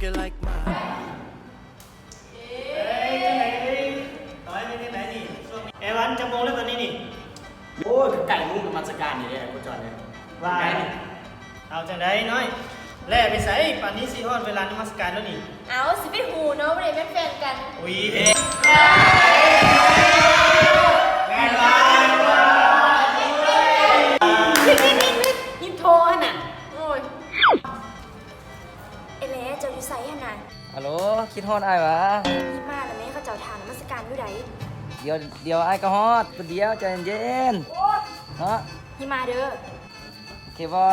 ເອີຍ ຈັ່ງໃດ ຕອນນີ້ຈັ່ງໃດນີ້ ຊ່ວງນີ້ ເອວັນ ຈັກໂມງແລ້ວຕອນນີ້ນີ້? ໂອ້ຍ ກໍໃກ້ມື້ນະມັດສະການນີ້ແຫຼະ ພໍ່ຈອນເອີຍ. ວ່າ ເອົາຈັ່ງໃດນ້ອຍ ແລ່ໄປໃສ? ປານນີ້ຊິຮອດເວລານະມັດສະການແລ້ວນີ້. ເອົາ ຊິໄປຮູ້ເນາະ ບໍ່ໄດ້ແມ່ນແຟນກັນ. ອຸຍ ຍິບໂທຫັ້ນນະ. ໂອ້ຍ ເອແລ ເຈົ້າຢູ່ໃສຫັ້ນນະ? ອາໂຫຼ ຄິດຮອດອ້າຍຫວາ? ຮີບມາແລ້ວແມ້ ເຂົາເຈົ້າຖ້ານະມັດສະການຢູ່ໃດ? ດຽວ ດຽວອ້າຍກໍຮອດ ແປັບດຽວ ໃຈເຢັນໆ ເນາະ. ຮີບມາເດີ. ໂອເຄບໍ່?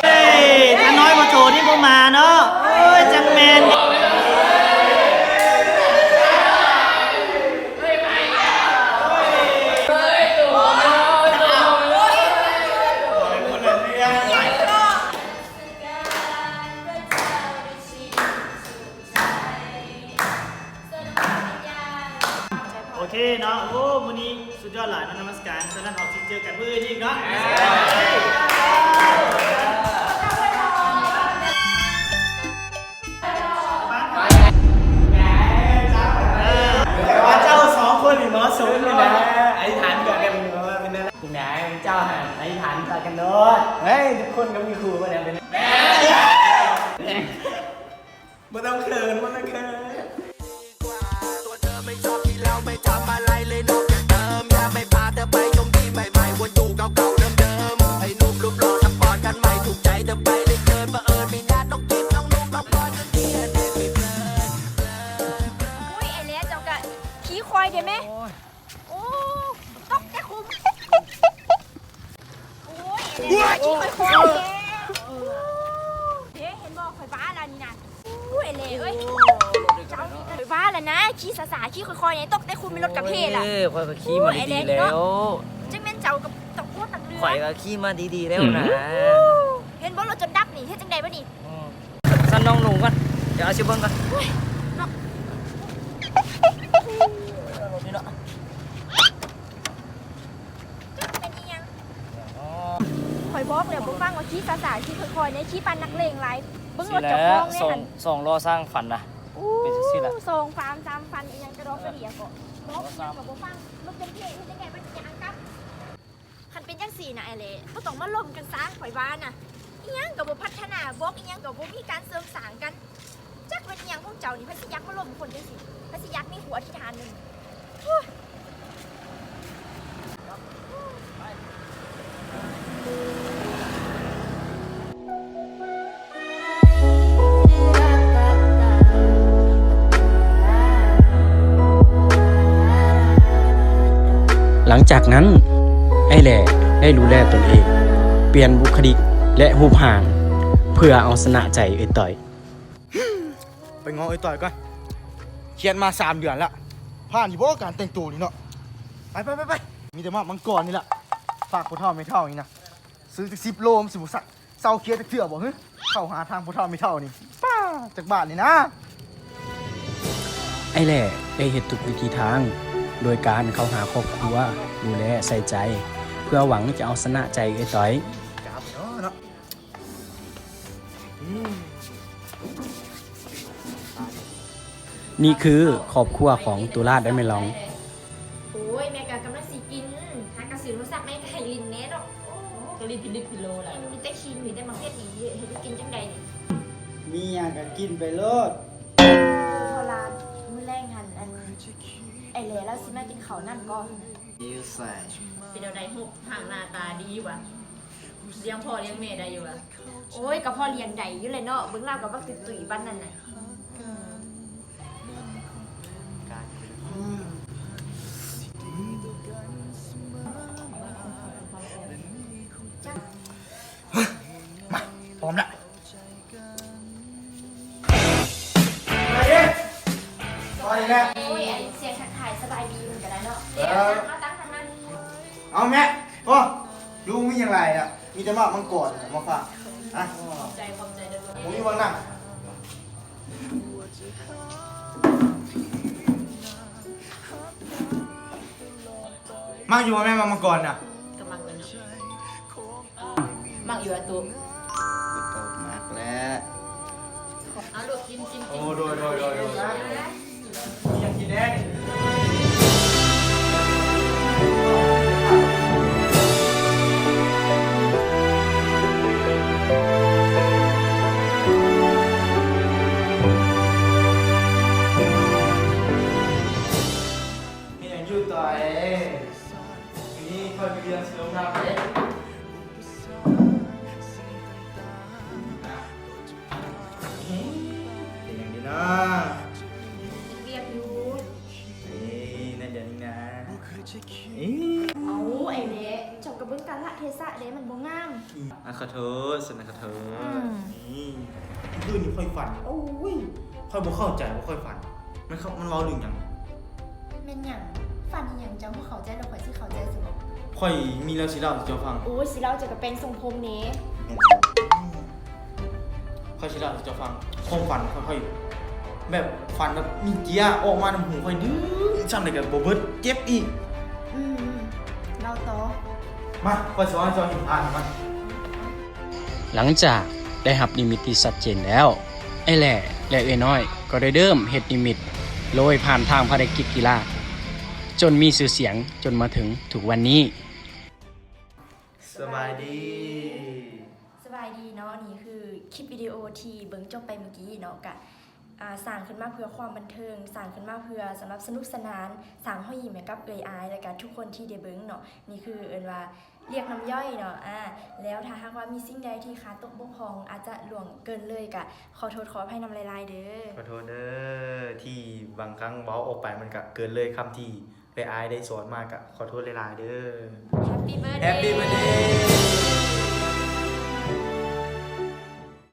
ເອີຍ ຕານ້ອຍບໍ່ໂຈນີ້ບໍ່ມາເນາະ. ໂອ້ຍ ຈັກແມ່ນ. ໂອເຄເນາະ ໂອ້ ມື້ນີ້ສຸດຍອດຫຼາຍເນາະ ນະມັດສະການ. ສະນັ້ນເຮົາຊິເຈີກັນມື້ອື່ນອີກເນາະ. ເຈົ້າສອງຄົນນີ້ເໝາະສົມຢູ່ນະ ອະທິຖານເພື່ອກັນເນາະ. ເປັນແນວໃດ ເຈົ້າຫັ້ນອະທິຖານເພື່ອກັນໂລດ. ເຮີ້ຍ ທຸກຄົນກໍມີຄູ່ເບິດແລ້ວ ເປັນ ບໍ່ຕ້ອງເຂີນ ບໍ່ຕ້ອງເຂີນ. ໂອ້ຍ ໄອ້ແຫຼະ ເຈົ້າກະຂີ່ຄວາຍເດ້ແມ. ໂອ້ຍ ໂອ້ ຕົກແຕ່ຂຸມ. ໂອ້ຍ ເອີຍ ຂ້ອຍຂໍແດ່. ໂອ້ ເດ້ ເຫັນບໍ່ ຂ້ອຍວ່າລະນີ້ນະ. ໂອ້ຍ ເອີຍ ເຈົ້ານີ້ ຂ້ອຍວ່າລະນະ ຂີ່ຊ້າໆ ຂີ່ຄ່ອຍໆ ນີ້ ຕົກແຕ່ຂຸມ ມີລົດກະເພລະ. ໂອ້ຍ ຂ້ອຍກໍຂີ່ມາດີໆແລ້ວ. ຈັ່ງແມ່ນເຈົ້າກໍຕົກລົດຕັກເຫຼືອ. ຂ້ອຍກໍຂີ່ມາດີໆແລ້ວນະ. ໂອ້ ເຫັນບໍ່ ລົດຈົນດັບນີ້ ເຮັດຈັ່ງໃດບາດນີ້? ຊັ້ນນ້ອງໜູກ່ອນ ດຽວອ້າຍຊິເບິ່ງກ່ອນ. ໂອ້ຍ ເນາະ ຈັກເປັນອີ່ຫຍັງ. ຂ້ອຍບອກແລ້ວບໍ່ຟັງວ່າຂີ່ຊ້າໆ ຂີ່ຄ່ອຍໆ ນີ້ ຂີ່ປານນັກເລງຫຼາຍ. ເບິ່ງລົດເຈົ້າຂອງແດ່ຫັ້ນ ສອງລໍ້ສ້າງຟັນນະ. ໂອ້ ເປັນຈັ່ງຊີ້ລະ ສອງຟາມສາມຟັນ ອີ່ຫຍັງກະດອກກະເດຍເກາະ. ບອກອີ່ຫຍັງກໍບໍ່ຟັງ ລົດເປັນເພ ເຮັດຈັ່ງໃດບັດນີ້ ຍ່າງກັບ. ຄັນເປັນຈັ່ງຊີ້ນະ ອ້າຍແຫຼະ ບໍ່ຕ້ອງມາລົມກັນຊ້າ ຂ້ອຍວ່ານະ. ອີ່ຫຍັງກໍບໍ່ພັດທະນາ ບອກອີ່ຫຍັງກໍບໍ່ມີການເສີມສ້າງກັນ. ຈັກແມ່ນອີ່ຫຍັງຂອງເຈົ້ານີ້ ໃຜຊິຢາກມາລົມຄົນຈັ່ງຊີ້? ໃຜຊິຢາກມີຄູ່ອະທິຖານໜຶ່ງ? ໂອ້ຍ. ຫຼັງຈາກນັ້ນ ອ້າຍແຫຼະໄດ້ດູແລຕົນເອງ, ປ່ຽນບຸກຄະລິກ ແລະ ຮູບຮ່າງ ເພື່ອເອົາຊະນະໃຈເອື້ອຍຕ້ອຍ. ໄປງໍເອື້ອຍຕ້ອຍກ່ອນ. ຄຽດມາສາມເດືອນແລ້ວ. ຜ່ານຢູ່ບໍ່ການແຕ່ງໂຕນີ້ເນາະ? ໄປ ໄປ ໄປ ໄປ. ມີແຕ່ໝາກມັງກອນນີ້ລະ. ຝາກພໍ່ເຖົ້າແມ່ເຖົ້ານີ້ນະ ຊື້ຈັກສິບໂລ ມັນຊິບໍ່ສັກ. ເຊົາຄຽດຈັກເທື່ອບໍ່ຫື? ເຂົ້າຫາທາງພໍ່ເຖົ້າແມ່ເຖົ້ານີ້ ປ້າ ຈັກບາດນີ້ນາ. ອ້າຍແຫຼະໄດ້ເຮັດທຸກວິທີທາງ ໂດຍການເຂົ້າຫາຄອບຄົວ ດູແລໃສ່ໃຈ ເພື່ອຫວັງຈະເອົາຊະນະໃຈເອື້ອຍຕ້ອຍ. ນີ້ຄືຄອບຄົວຂອງໂຕລາດ ແລະ ແມ່ລອງ. ໂອ້ຍ ແມ່ກະກຳລັງຊິກິນ ຫາກະຊື້ໂທລະສັບໃໝ່ກະໃຫ້ຫຼິ້ນແດ່ເນາະ. ໂອ້ ກະຫຼິ້ນພິລຶກພິໂລລະ ມີແຕ່ຂີ້ ມີແຕ່ໝາກເຜັດນີ້ ເຮັດກິນຈັ່ງໃດນີ້? ມີຫຍັງກະກິນໄປໂລດ. ໂອ້ ພໍ່ຫຼານ ມື້ແລງຫັ້ນ ອັນ ອ້າຍແຫຼະລາວຊິມາກິນເຂົ້ານຳກໍ. ຢູ່ໃສ? ເປັນແນວໃດ ຮູບຮ່າງໜ້າຕາດີຫວາ? ລ້ຽງພໍ່ລ້ຽງແມ່ໄດ້ຢູ່ຫວາ? ໂອ້ຍ ກໍພໍລ້ຽງໄດ້ຢູ່ແຫຼະເນາະ ເບິ່ງລາວກໍບັກຕຸ້ຍໆປານນັ້ນນະ. ມາ ພ້ອມລະ. ໂອ້ຍ ອັນສຽງທັກທາຍສະບາຍດີເພິ່ນກໍໄດ້ເນາະ. ເອີ ເອົາຕັ້ງທາງນັ້ນ. ເອົາແມ່ ໂອ້ ລຸງມີຫຍັງຫຼາຍລະ ມີແຕ່ໝາກມັງກອນມາຝາກ. ຮະ ຂອບໃຈ ຂອບໃຈເດີ. ບໍ່ມີຫຍັງນຳ. ຮະ? ມັກຢູ່ບໍ່ແມ່ ໝາກມັງກອນນະ? ກໍມັກຢູ່ນະ ມັກຢູ່ອະຕຸ ກໍມັກແຫຼະ. ເອົາລູກ ກິນ ກິນ ໂອ້ ກິນ ໂດຍ ໂດຍ ໂດຍ ໂດຍ ມີຫຍັງກິນແດ່ນີ້? ມີຫຍັງຢູ່ຕໍ່ເອ? ນີ້ຂ້ອຍມີເລື່ອງຊິລົມນຳເດ້. ເປັນຫຍັງດີນະ? ເຮັດວຽກຢູ່. ເອີ ນັ້ນດຽວນີ້ນະ. ເອີ ເອົາ ໄອ້ແຫຼະ ເຈົ້າກໍເບິ່ງກາລະເທສະເດ້ ມັນບໍ່ງາມ. ອາ ຂໍໂທດ ຊັ້ນນະ ຂໍໂທດ. ອືມ ນີ້ ຄືນນີ້ຂ້ອຍຝັນ. ໂອ້ຍ ຂ້ອຍບໍ່ເຂົ້າໃຈວ່າຂ້ອຍຝັນ. ມັນເຂົ້າ ມັນເວົ້າເລື່ອງຫຍັງ? ແມ່ນຫຍັງ? ຝັນອີ່ຫຍັງ? ເຈົ້າບໍ່ເຂົ້າໃຈແລ້ວ ຂ້ອຍຊິເຂົ້າໃຈຊະບໍ? ຂ້ອຍມີເລື່ອງຊິເລົ່າໃຫ້ເຈົ້າຟັງ. ໂອ້ຍ ຊິເລົ່າ ເຈົ້າກໍແປງຊົງຜົມເດ້. ແມ່ນ ຂ້ອຍຊິເລົ່າໃຫ້ເຈົ້າຟັງ ຄວາມຝັນຂອງຂ້ອຍ ແບບຝັນແບບມີເຈ້ຍອອກມານຳຫູຂ້ອຍ ດຶງສ່ຳໃດກໍບໍ່ເບິດ ເຈັບອີກ. ອືມ ເລົ່າຕໍ່. ມາ ຂ້ອຍຊິເວົ້າໃຫ້ເຈົ້າເຫັນພາບມັນ. ຫຼັງຈາກໄດ້ຮັບນິມິດທີ່ຊັດເຈນແລ້ວ, ອ້າຍແຫຼ້ ແລະ ເອື້ອຍນ້ອຍກໍໄດ້ເລີ່ມເຮັດນິມິດໂລຍຜ່ານທາງພາລະກິດກິລາ ຈົນມີຊື່ສຽງຈົນມາເຖິງທຸກວັນນີ້. ສະບາຍດີ ສະບາຍດີເນາະ. ນີ້ຄືຄລິບວິດີໂອທີ່ເບິ່ງຈົບໄປມື້ກີ້ເນາະ ກະ ອ່າ ສ້າງຂຶ້ນມາເພື່ອຄວາມບັນເທີງ, ສ້າງຂຶ້ນມາເພື່ອສຳລັບສະໜຸກສະໜານ, ສ້າງຮອຍຍິ້ມໃຫ້ກັບເອື້ອຍອາຍ ແລະກະທຸກຄົນທີ່ໄດ້ເບິ່ງເນາະ. ນີ້ຄືເອີ້ນວ່າລຽກນ້ຳຍ່ອຍເນາະ. ອາ ແລ້ວຖ້າຫາກວ່າມີສິ່ງໃດທີ່ຂາດຕົກບົກຜ່ອງ ອາດຈະລ່ວງເກີນເລີຍ ກະຂໍໂທດຂໍອະໄພນຳຫຼາຍໆເດີ. ຂໍໂທດເດີ ທີ່ບາງຄັ້ງເວົ້າອອກໄປມັນກະເກີນເລີຍຄຳທີ່ເອື້ອຍອາຍໄດ້ສອນມາ ກະຂໍໂທດຫຼາຍໆເດີ. Happy birthday Happy birthday